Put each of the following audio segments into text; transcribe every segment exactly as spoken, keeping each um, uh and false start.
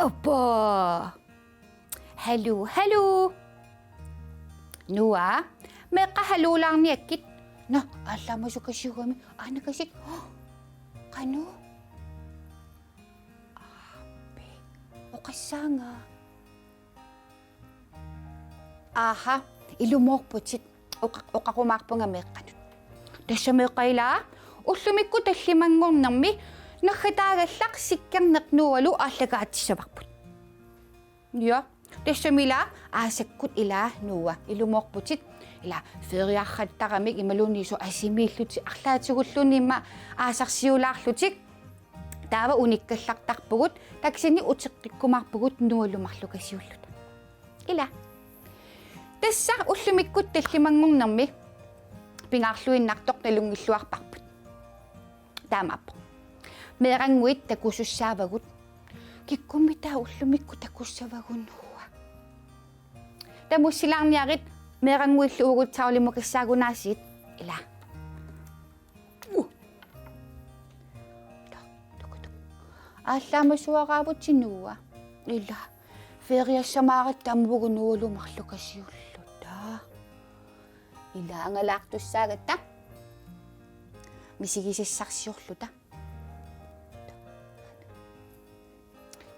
Uppa. Haluu, haluu. Noah, meeqqat haluulaarniakkit. Nå, aallaamasukasiugami. Aanakasik. Qanoq? Aappi. Oqassaanga. Aha, ilumoorputit. Oqa-, oqarumaarpunga meeqqanut. Tassa meeqqat ilaa, ullumikkut tallimanngornermi naggataagallaq sikkerneq Noahlu aallakaatissavarput. Ja, tassami ilaa aasakkut ilaa Noah ilumoorputit. Ilaa feriartaramik imaluunniit soorlu asimiillutik arlaatigulluunniit immaqa aasarsiulaarlutik. Taava unikkallartarpugut, taksini uteqqikkumaarpugut Noahlu marlukasiulluta. Ilaa. Tassa ullumikkut tallimanngornermi pingaarluinnartoq nalunngilluarparput. Taamaappoq. Meerannguit takusussaavagut. Kikkummi taava ullumikkut takussavagut, Noah? Tamussilaarniarit, meerannguillu uagut taulimukassaagunaasiit. Ilaa. Uh. Tuk, tuk, tuk. Aallaamasuaraavutit, Noah. Ilaa. Feriassamaaratta aamma uagut Noahlu marlukasiulluta. Ilaa angalaartussaagatta. Misigisassarsiorluta.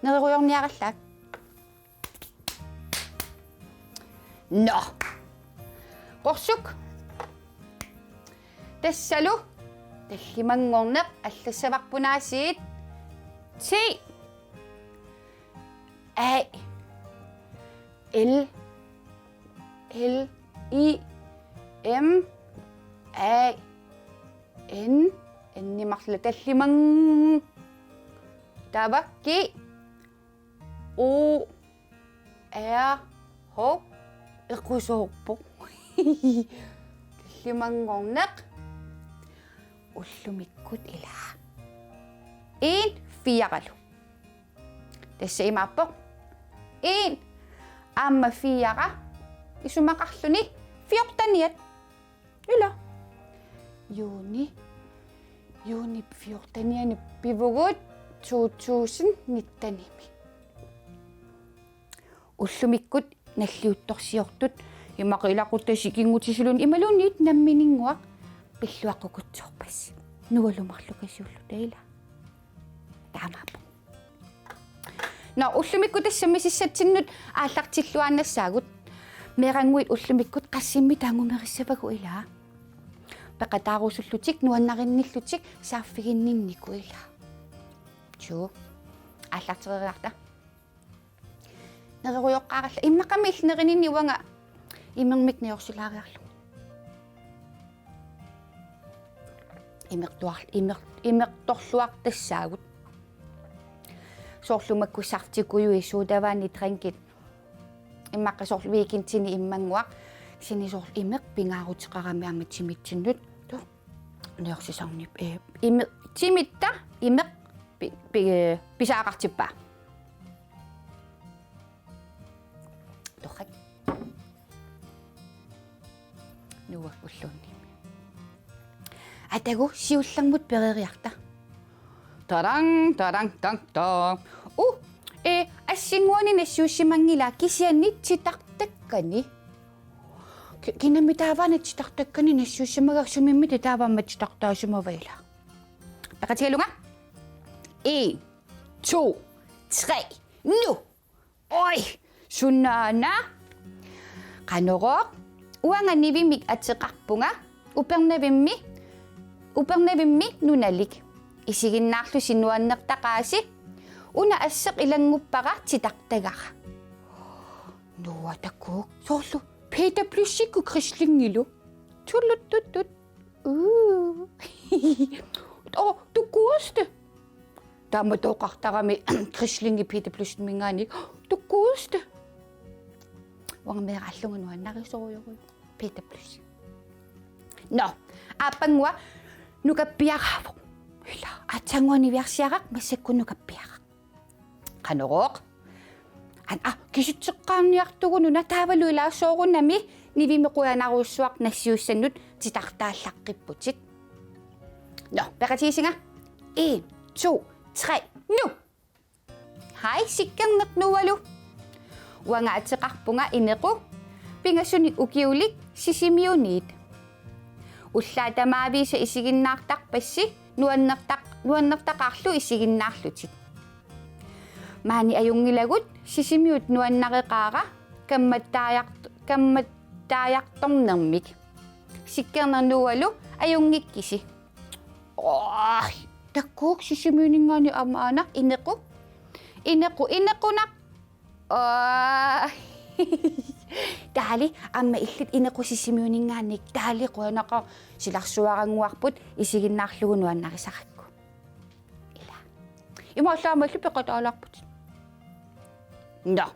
Nererujoorniarallaak. Nå. Qorsuk. Tassalu tallimanngorneq allassavarput aasiit. T. A. L. L. I. M. A. N. N-i marluk tallimang-. Taava G. O. R. H. Eqqusoorpoq. Tallimanngorneq. Ullumikkut ilaa. En fire-lu. Tassa imaappoq. En aamma fire. Isumaqarluni fjorteniat. Ilaa. Juuni. Juuni fjortenianni pivugut to tusind nittenimi. Ullumikkut nalliuttorsiortut, immaqa ilaquttasik ikinngutisiluni imaluunniit nammininnguaq pilluaqqukutsoorpassi. Noahlu marlukasiulluta ilaa. Taamaappoq. Nå, ullumikkut tassa misissatsinnut aallartilluaannassaagut. Meerannguit ullumikkut qassimmi taanngumerissavagut ilaa. Peqataarusullutik, nuannarinnillutik, saaffiginninnikut ilaa. Suu. Aallartereeriarta. Nererujoqqaarallarpoq. Immaqami illit nerininni uanga imermik niorsilaariarlugu. Imertuar-, imer-, imertorluartassaagut. Soorlu makku saftikujuit, sodavandit, drinkit. Immaqa soorlu weekendini immannguaq. Kisianni soorlu imeq pingaaruteqarami aamma timitsinnut. Tuu. Niorsisornip, eh, ime-, timitta imeq pi-, pi-, eh, pisaqartippaa. Torrak. Noah ulluunniimmi. Atagu siullermut pereeriarta. Tarang, tarang, tang, tang. Uh, eh, assinnguani nassuussimanngilaa kisianni titartakkani. Ki-, kinammi taava titartakkani nassuussimagaat, sumimmita taava aamma titartaasimava ilaa? Peqatigalunga. En, to, tre, nu! Oj, sunaana. Qanorooq, uanga Nivimik ateqarpunga, Upernavimmi, Upernavimmi nunalik. Isiginnaarlusi nuannertaqaasi, una asseq ilannguppara titartagara. Noah takuuk, soorlu Peter Plyssikku Krislingilu. Tuluttuttut. Uu. Oh, tukuuste. Taama tooqartarami Krislingi Peter Plyssikminngaanniit. Tukuuste. Uanga meeraallunga nuannarisorujorujuk. Ita plus. Nå, aappannguaq nukappiaraavoq. Ila, aatsaannguaq niviarsiaraq, massakkut nukappiaraq. Qanorooq. An-, ah, kisitseqqaarniartugut una, taavalu ilaa soorunami nivimmi qujanarujussuaq nassiussannut titartaallaqqipputit. Nå, peqatigisinga. En, to, tre, nu! Hej, Sikkerneq Noahlu. Uanga ateqarpunga Inequ, pingasunik ukiulik Sisimiuniit. Ullaat tamaviisa isiginnaartarpassi nuannertaq-, nuannertaqaarlu isiginnaarlutit. Maani ajunngilagut Sisimiut nuannareqaara kammattaajartornermik. Sikkerneq Noahlu ajunngikkisi. Oj, takkuuk Sisimiuninngaanniit aamma aana Inequ. Inequ, Inequnaq. Oj. Taali, aamma illit Inequ Sisimiuninngaanniit. Taali qujanaqaaq, silarsuarannguarput isiginnaarlugu nuannarisarakku. Ila. Imaallaammallu peqataalaarputit. Nå.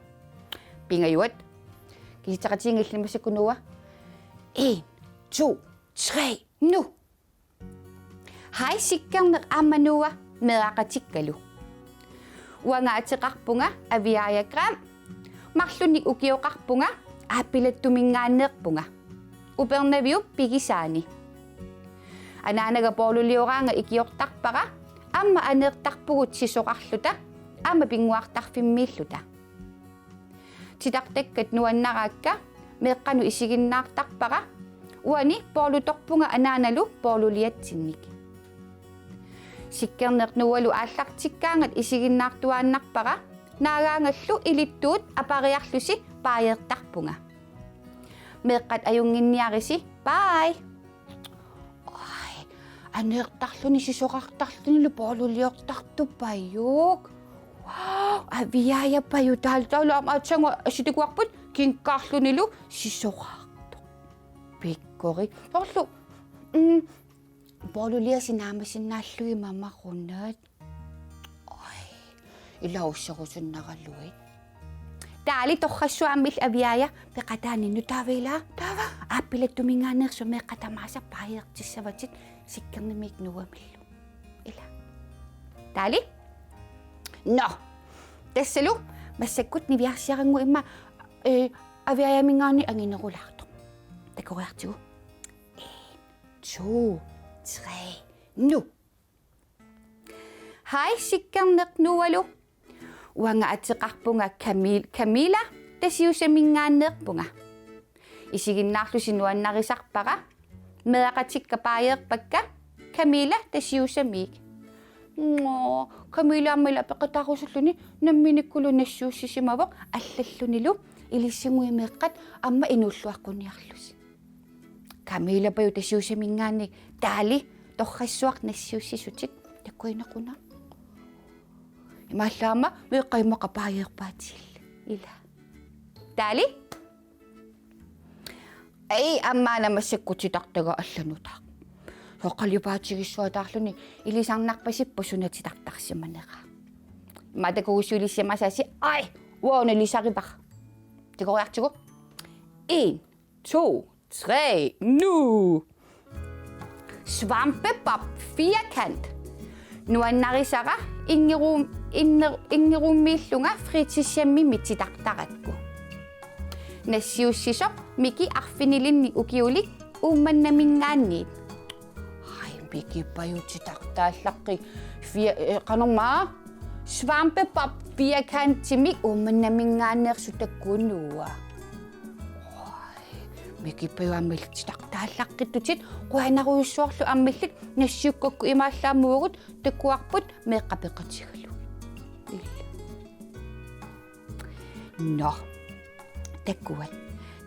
Pingajuat. Kisitseqatiginnga illit massakkut Noah. En, to, tre, nu! Hej, Sikkerneq aamma Noah, meeraqatikkalu. Uanga ateqarpunga Aviaja Gram, marlunnik ukioqarpunga, Aappilattuminngaanneerpunga. Upernaviup pigisaani. Anaanaga poorlulioraanga ikiortarpara, aamma aneertarpugut sisorarluta, aamma pinnguartarfimmiilluta. Titartakkat nuannaraakka, meeqqanut isiginnaartarpara, uani poorlutorpunga anaanalu poorluliatsinnik. Sikkerneq Noahlu aallartikkaangat isiginnaartuaannarpara, naagaangallu ilittuut apariarlusi paajeertarpunga. Meeqqat ajunnginniarisi, bye! Oj, aneertarluni sisorartarlunilu poorluliortartupajuk. Wow, Aviajapajuk taal-, taavalu aamma aatsaannguaq assut takuarput kinkkaarlunilu sisorartoq. Pikkorik. Soorlu, mm, poorluliasi naamasinnaallugit mamarunat. Oj, ila usserusunnaraluit. Taali torrassuarmik Aviaja peqataaninnut taava ila. Taava. Aappilattuminngaanneersut meeqqat tamaasa paajeertissavatit Sikkernimik Noahmillu. Ila. Taali? Nå. Tassalu massakkut niviarsiarannguaq immaqa, eh, Aviajaminngaanniit anginerulaartoq. Takoriartigu. En, to, tre, nu! Hej, Sikkerneq Noahlu. Uanga ateqarpunga Kamil-, Kamila, Tasiusaminngaanneerpunga. Isiginnaarlusi nuannarisarpara, meeraqatikka paajeerpakka, Kamila Tasiusamiik. Nå, Kamila aamma ila peqataarusulluni, namminikkulu nassiussisimavoq, allallunilu, ilissinngui meeqqat, aamma inuulluaqquniarlusi. Kamilapajuk Tasiusaminngaanniit taali torrassuaq nassiussisutit takkuinequna. Imaallaamma meeqqat immaqa paajeerpaatigillu. Ila. Taali? Ei, aamma aana massakkut titartagaa allanutaaq. Soorlu qalipaatigissuataarluni ilisarnarpasippoq suna titartarsimanera. Immaqa takugussiuk ilisimasasi, ej, uanga ilisarivara. Takoriartigu. En, to, tre, nu! Svampebob firkant. Nuannarisara inngeruum-, inner-, inngeruummiillunga fritidshjemmimi titartarakku. Nassiussisoq Miki arfinilinnik ukiulik Uummannaminngaanniit. Ej, Mikipajuk titartaallaqqi fia-, eh, qanormaa? Svampebob firkantimik Uummannaminngaanneersut takkuunnuua. Oj, Mikipajuk aamma illit titartaallaqqittutit, qujanarujussuarlu aamma illit nassiukkakku imaallaammuugut takuarput meeqqat peqatigalugit. Ila. Nå. Takkuat.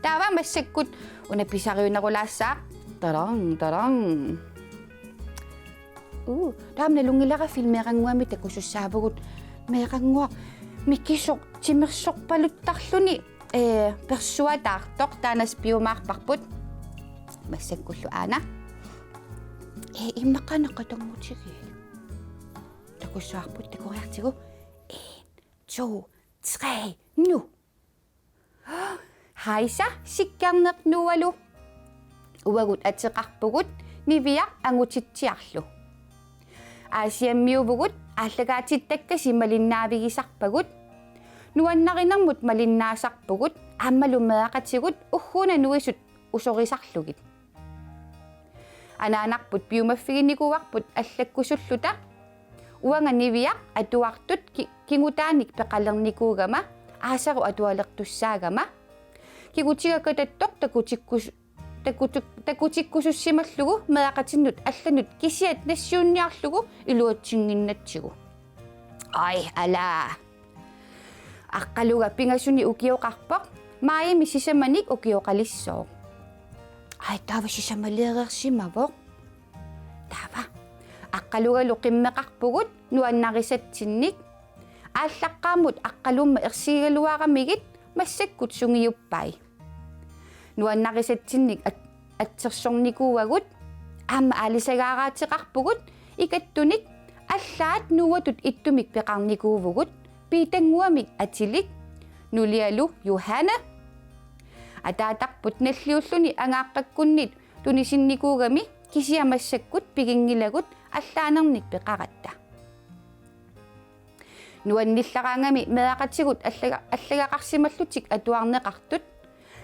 Taava massakkut una pisariunerulaassaaq. Tadang, tadang. Uu, taava nalunngilara filmeerannguamik takusussaavugut meerannguaq mikisoq timersorpaluttarluni, ee, persuataartoq taanna spiumaarparput. Massakkullu aana. Ee, immaqa naqatormutigit. Takussuarput takoriartigu. En, to, tre, nu! Hejsa, Sikkerneq Noahlu. Uagut ateqarpugut Niviaq Angutitsiarlu. Aasiammiuvugut aallakaatittakkasi malinnaavigisarpagut. Nuannarinermut malinnaasarpugut aammalu meeraqatigut ugguuna nuisut usorisarlugit. Anaanarput piumaffiginikuuarput allakkusulluta. Uanga Niviaq atuartut ki-, kingutaanik peqalernikuugama aasaru atualertussaagama. Kigutiga katattoq takutikkus-, takutik-, takutikkusussimallugu meeraqatinnut allanut kisiat nassiunniarlugu iluatsinnginnatsigu. Ai, ala. Aqqaluga pingasuni ukioqarpoq, maajimi sisamanik ukioqalissooq. Ai, taava sisamaleereersimavoq. Taava. Aqqalugalu qimmeqarpugut nuannarisatsinnik. Aallaqqaammut Aqqalumma ersigigaluaramigit massakkut sungiuppai. Nuannarisatsinnik at-, atsersornikuuagut, aamma aalisagaaraateqarpugut ikattunik, allaat Nuuatut ittumik peqarnikuuvugut, Piitannguamik atilik, nulialu Johanne. Ataatarput nalliulluni angaaqqakkunnit tunisinnikuugami, kisianni massakkut piginngilagut allaanernik peqaratta. Nuannillaraangami meeraqatigut allaga-, allagaqarsimallutik atuarneqartut.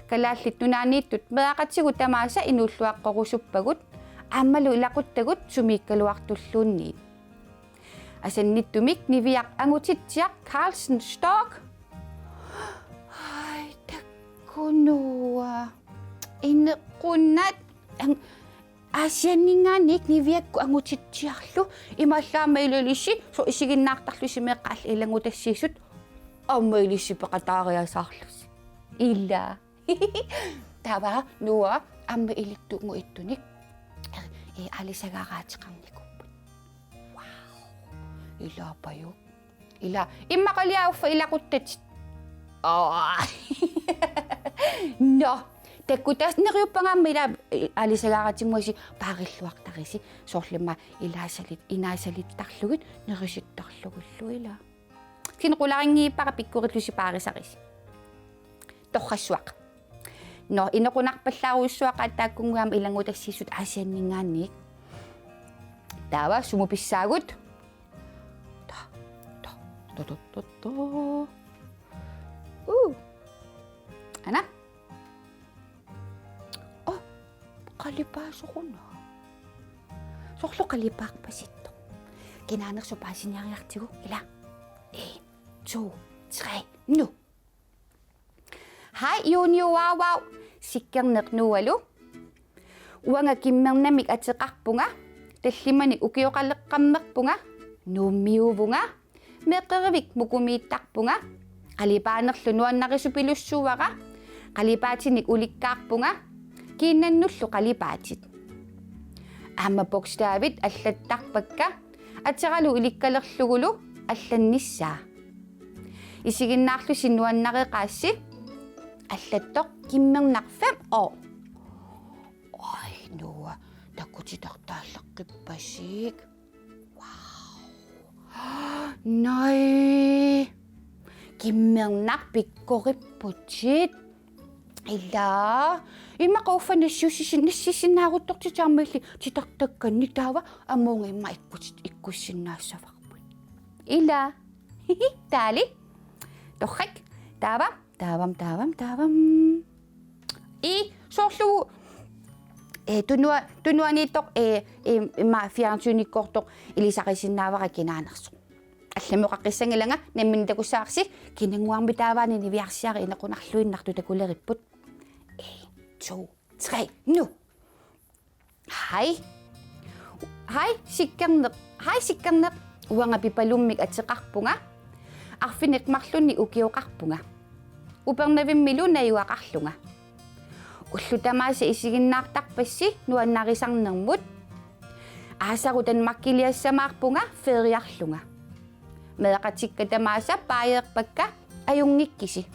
Kalaallit Nunaanniittut meeraqatigut tamaasa inuulluaqqorusuppagut, aammalu ilaquttagut sumiikkaluartulluunniit. Asannittumik Niviaq Angutitsiaq Carlsen Storch. Ai, takkunuua. Inequnat. Ang-, Aasianninngaanniit Niviakkut Angutitsiarlu, imaallaat aamma ilissi, soorlu isiginnaartarlusi meeqqat allat ilanngutassiisut, aamma ilissi peqataariasaarlusi. Ila. Taava Nuua aamma ilittunnguit ittunik, ee, aalisagaaraateqarnikuupput. Wow. Ilaapajuk. Ila, immaqaliaat uffa ilaquttatit. Aa. Nå. Takutas neriuppunga aamma ila, ee, aalisagaaraatinnguasi paarilluartarisi. Soorlu immaqa ilaasalit, inaasalittarlugit, nerisittarlugullu ila. Kisianni qularinngilara pikkorillusi paarisarisi. Torrassuaq. Nå, inequnarpallaarujussuaqaat taakkunnguit aamma ilanngutassiisut Aasianninngaanniit. Taava sumut pissaagut? Ta, ta, ta, ta, ta, ta. Uh. Ana? Oh, qalipaasoq una. Soorlu qalipaarpasittoq. Kinaanersoq paasiniariartigu, ila. En, to, tre, nu. Hej, Junior Wow Wow. Sikkerneq Nuualu. Uanga Kimmernamik ateqarpunga. Tallimanik ukioqaleqqammerpunga. Nuummiuuvunga. Meeqqerivik Mukumiittarpunga. Qalipaanerlu nuannarisupilussuuara. Qalipaatinik ulikkaarpunga. Kiinnannullu qalipaatit. Aamma bogstavit allattarpakka. Ateralu ilikkalerlugulu allannissaa. Isiginnaarlusi nuannareqaassi. Allattoq Kimmernaq fem år. Oj, Nuua, takutitartaallaqqippassuk. Wow. Nej. Kimmernaq pikkoripputit. Ila. Immaqa uffa nassiussisin-, nassiussinnaaruttortitit aamma illit titartakkannik taava aamma uunga immaqa ikkut-, ikkussinnaassavarput. Ila. Taali. Torrak. Taava, taavam, taavam, taavam. Ii, soorlu, ee, tunua-, tunuaniittoq, ee, ee, immaqa fjernsynikkoortoq ilisarisinnaavara kinaanersoq. Allamik oqaqqissanngilanga, nammineq takussavarsi, kinannguarmi taavaana niviarsiarit inequnarluinnartut takuleripput. En, to, tre, nu. Hej. Hej, Sikkerneq. Hej, Sikkerneq. Uanga Pipalummik ateqarpunga. Arfineq-marlunnik ukioqarpunga. Upernavimmilu najugaqarlunga. Ullut tamaasa isiginnaartarpassi nuannarisarnermut. Aasaru Danmarkiliassamaarpunga feriarlunga. Meeraqatikka tamaasa baajeerpakka, ajunngikkisi.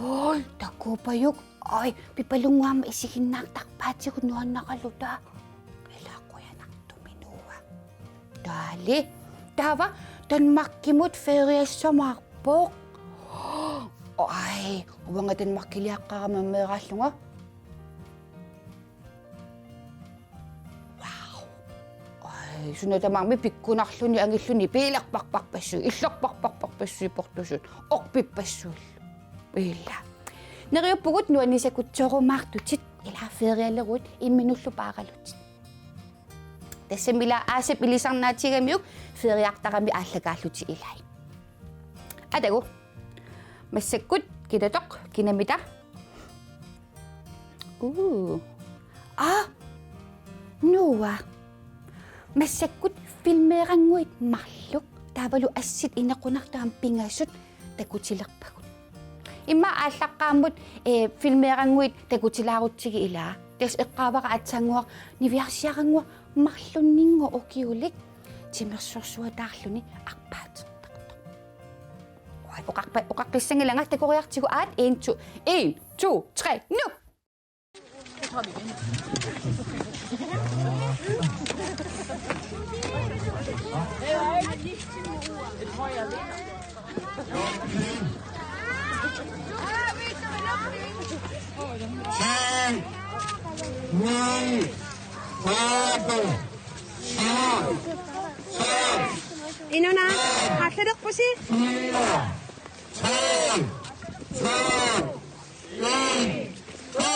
Oj, takuupajuk. Oj, Pipalunnguamik isiginnaartarpaatigut nuannaraluta. Ila qujanartumik Nuua. Taali. Taava Danmarkimut feriassamaarpoq. Oj, uanga Danmarkiliaqqaarama meeraallunga. Suna tamarmi pikkunarluni angilluni biilerparparpassuit, illerparparparpassuit portusuut, orpippassuillu. Ila. Neriuppugut nuannisakutsorumaartutit, ila ferialeruit imminullu paaralutit. Tassami ila aasap ilisarnaatigamiuk feriartarami aallakaallutit ilai. Atagu. Massakkut kinatoq kinamita. Uu. Aa. Noah. Massakkut filmeerannguit marluk. Taavalu assit inequnartuut pingasut takutilerpagut. Immaqa aallaqqaammut, eh, filmeerannguit takutilaarutsigu ilaa. Tassa eqqaavara aatsaannguaq niviarsiarannguaq marlunninngooq ukiulik timersorsuataarluni arpaatertartoq. Oj, oqarpa-, oqaqqissanngilanga takoriartigu aat, en, to, en, to, tre, nu! Tre, ni, tredive, tolv, tolv, Inuna, aallarpusi. Fire, tre, to, en, go!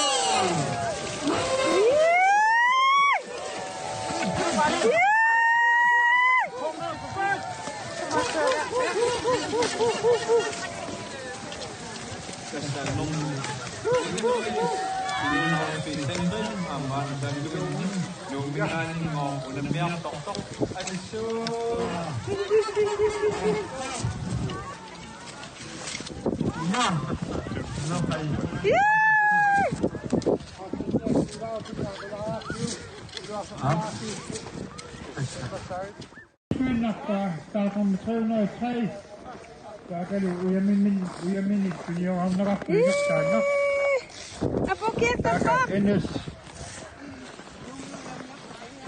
Kynnappaa, startnummer tre hundrede og tre. Taakani ujaminni, ujaminni tunniorarneqarpoq isertaanna. Apuuk kiattappa. Taaka N S,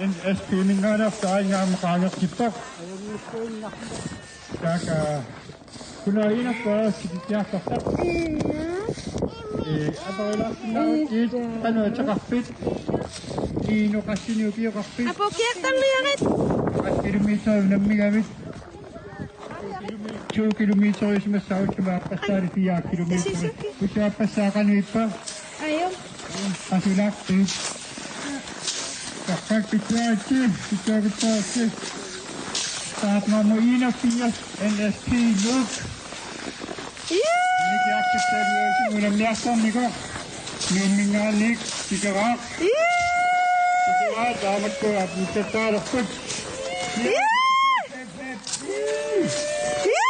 N S P-minngaanneersoq aajuna aamma qaangertippoq. Taaka Kuna inappaassi tikiartartaq. Ee, aperilaarsinnaavutit, qanoq ateqarpit? Kiinut qassinik ukioqarpit? Apuuk kiattamiarit. Qassit kilometerit unammigavit? To kilometerisimassaaq, ussimi aappassaani fire kilometer. Ussimi aappassaa qanoq ippa? Ajo. Qasulaarpit? Takkak pitsaatsi, pitsaatsi. Startnummer enogfirs, N S P Nuuk. Juu! Nikiartitsaaliusi unammiartarnikoq. Nuumminngaanniit tikeraaq. Juu! Tikeraaq taamatut apuutsataalerput. Juu! Juu!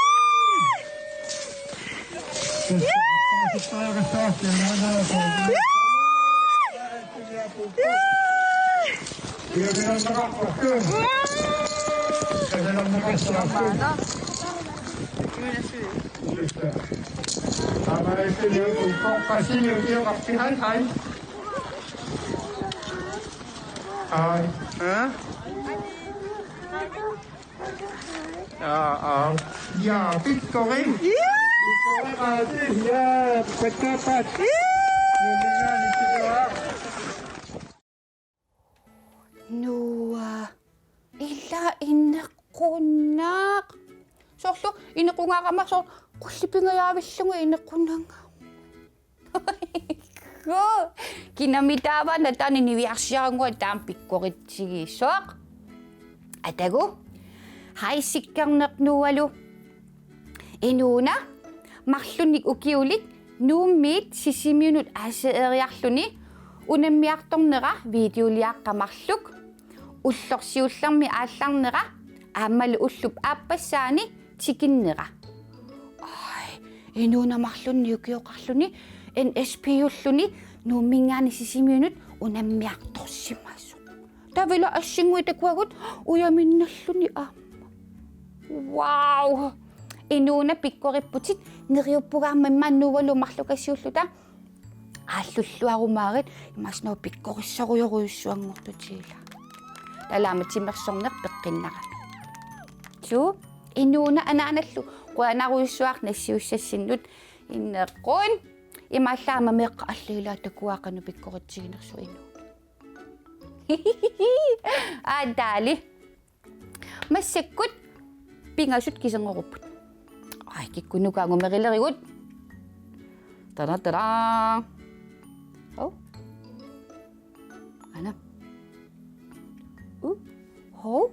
Hej, hej. Hej. Aa, aa. Ja, pikkori. Pikkori, aa, ja, patapat. Noah, ila inequnaq. Soorlu inequngaarama soorlu qullipingajaavillugu inequnanga. Kinami taava nataani niviarsiarannguaq taama pikkoritsigisoq. Atagu. Hej Sikkerneq Noahlu. Inuuna marlunnik ukiulik Nuummiit Sisimiunut aaseeriarluni unammiartornera videoliaqqat marluk. Ullorsiullermi aallarnera aammalu ullup aappassaani tikinnera. Ai, inuuna marlunnik ukioqarluni N S P-ulluni Nuumminngaanniit Sisimiunut unammiartorsimasoq. Taava ila assinnguit takuagut ujaminnalluni aamma. Wow! Inuuna pikkoripputit, neriuppunga aamma immaqa Noahlu marluk assiulluta. Aallulluarumaarit imaassinnaavoq pikkorissorujorujussuanngortutit ila. Taava aamma timersorneq peqqinnarami. Suu, inuuna anaanallu qujanarujussuaq nassiussassinnut inequnaq. Imaallaat aamma meeqqat allat ilaat takuaat qanoq pikkoritsiginersoq inuup. Aa, taali. Massakkut pingasut kiserngorupput. Ai, kikkut nukaat angumerilerigut. Tada, tada. Hov. Aana. Uh. Hov.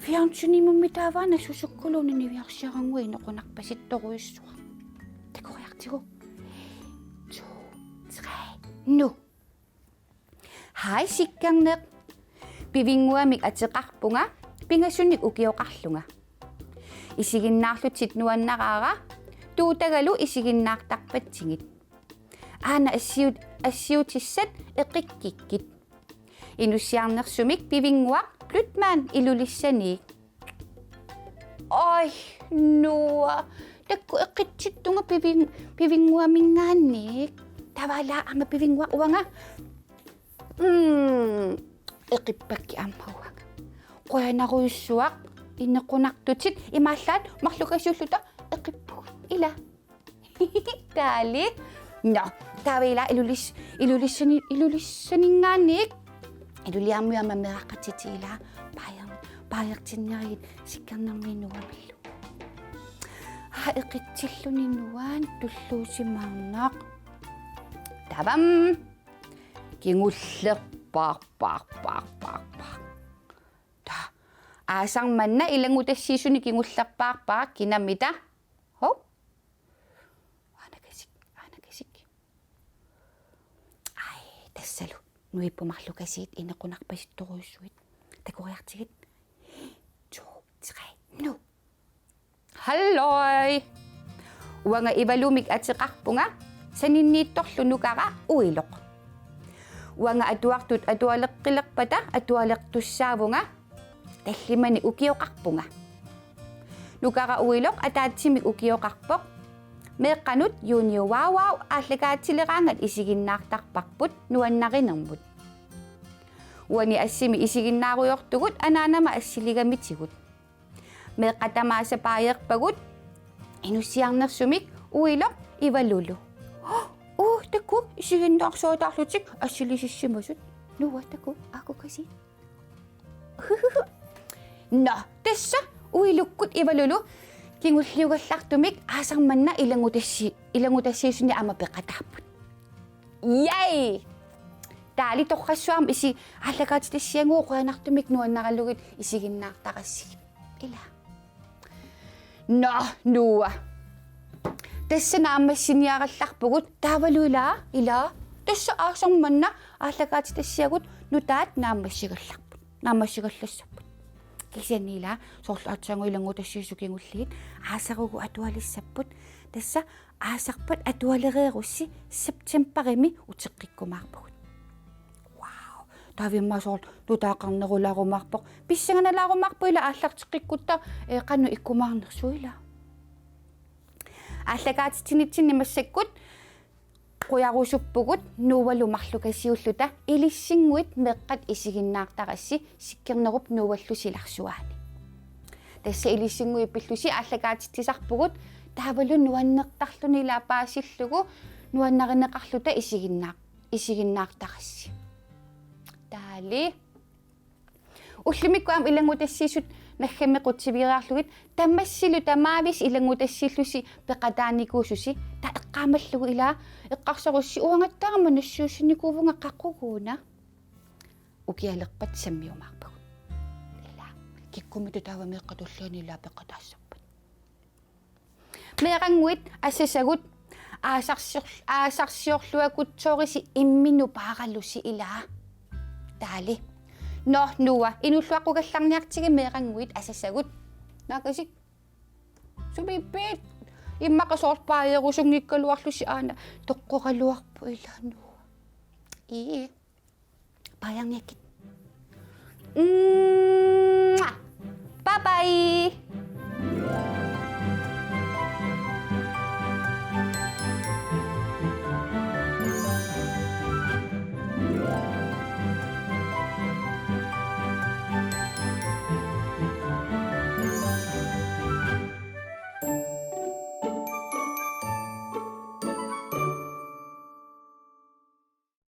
Fjernsynimummitaava aana susukkuluunniit niviarsiarannguaq inequnarpasittorujussuaq. Takoriartigu. To, tre, nu. Hej Sikkerneq. Pivinnguamik ateqarpunga, pingasunik ukioqarlunga. Isiginnaarlutit nuannaraara, tuutagalu isiginnaartarpatsigit. Aana assiut-, assiutissat eqikkikkit. Inussiarnersumik Pivinnguaq Blutman Ilulissaniik. Oj, Noah. Takuuk eqitsittunga pivin-, Pivinnguaminngaanniit. Taava ila aamma Pivinnguaq uanga. Mm. Eqippakkit aamma uanga. Qujanarujussuaq inequnartutit, imaallaat marlukasiulluta eqippugut. Ila. Taali. Nå, taava ila Ilulis-, Ilulissani-, Ilulissaninngaanniit. Iluliarmiut aamma meeraqatitit ila. Baajer-, baajertinniarigit Sikkernermiit Noahmillu. Aa, eqitsilluni Noah tulluusimaarnaq. Tavam. Kingullerpaaq, paaq, paaq, paaq, paaq. Taa. Aasaq manna ilanngutassiisuni kingullerpaaq, paaq, kinamita. Hov. Aanakasik, aanakasik. Ai, tassalu. Nuipput marlukasiit inequnarpasittorujussuit. Takoriartigit. To, tre, nu. Halløj! Uanga Ivalumik ateqarpunga, saninniittorlu nukara Uiloq. Uanga atuartut atualeqqilerpata atualertussaavunga, tallimanik ukioqarpunga. Nukara Uiloq ataatsimik ukioqarpoq. Meeqqanut Junior Wow Wow aallakaatitsileraangat isiginnaartarparput nuannarinermut. Uani assimi isiginnaarujoortugut anaanama assiligamitigut. Meeqqat tamaasa baajerpagut, inussiarnersumik Uiloq Ivalulu. Uu, takuuk, isiginnaarsuataarlutik assilisissimasut. Noah, takuuk, aakkukasiit. Nå, tassa Uilukkut Ivalulu kingulliugallartumik aasaq manna ilanngutassi-, ilanngutassiisuni aamma peqataapput. Yay! Taali torrassuarmi isi-, aallakaatitassiagut qujanartumik nuannaralugit isiginnaartarassigit. Ila. Nå, Noah. Tassa naammassiniarallarpugut taavalu ila, ila. Tassa aasaq manna aallakaatitassiagut nutaat naammassigallarput. Naammassigallassapput. Kisianni ila, soorlu aatsaannguaq ilanngutassiisut kingulliit, aasarugut atualissapput. Tassa aasarpat atualereerussi septembarimi uteqqikkumaarpugut. Wow. Taavimmi soorlu nutaaqarnerulaarumaarpoq. Pissanganalaarumaarpoq ila aallarteqqikkutta, eh, qanoq ikkumaarnersut ila. Aallakaatitsinitsinni massakkut qujarusuppugut Noahlu marlukasiulluta ilissinnguit meeqqat isiginnaartarassi Sikkernerup Noahlu silarsuaani. Tassa ilissinnguit pillusi aallakaatitsisarpugut taavalu nuannertarluni ila paasillugu nuannarineqarluta isiginnaar-, isiginnaartarassi. Taali. Ullumikkut aamma ilanngutassiisut naggammik qutsivigeriarlugit tamassilu tamaaviss ilanngutassiillusi peqataanikuususi, taava eqqaamallugu ila eqqarsarussi uangattaaq aamma nassiussinikuuvunga qaqugu una. Ukialerpat sammiumaarpagut. Ila kikkummita taava meeqqat tulliani ila peqataassappat. Meerannguit asasagut aasarsior-, aasarsiorluakutsoorisi imminut paaralusi ila. Taali. Nå, Noah, inuulluaqqugallarniartigit meerannguit asasagut. Naakasik. Sumiippiit? Immaqa soorlu baajerusunngikkaluarlusi aana toqqoraluarpoq ila Noah. Ii. Baajerniakkit. Mwah! Bye bye.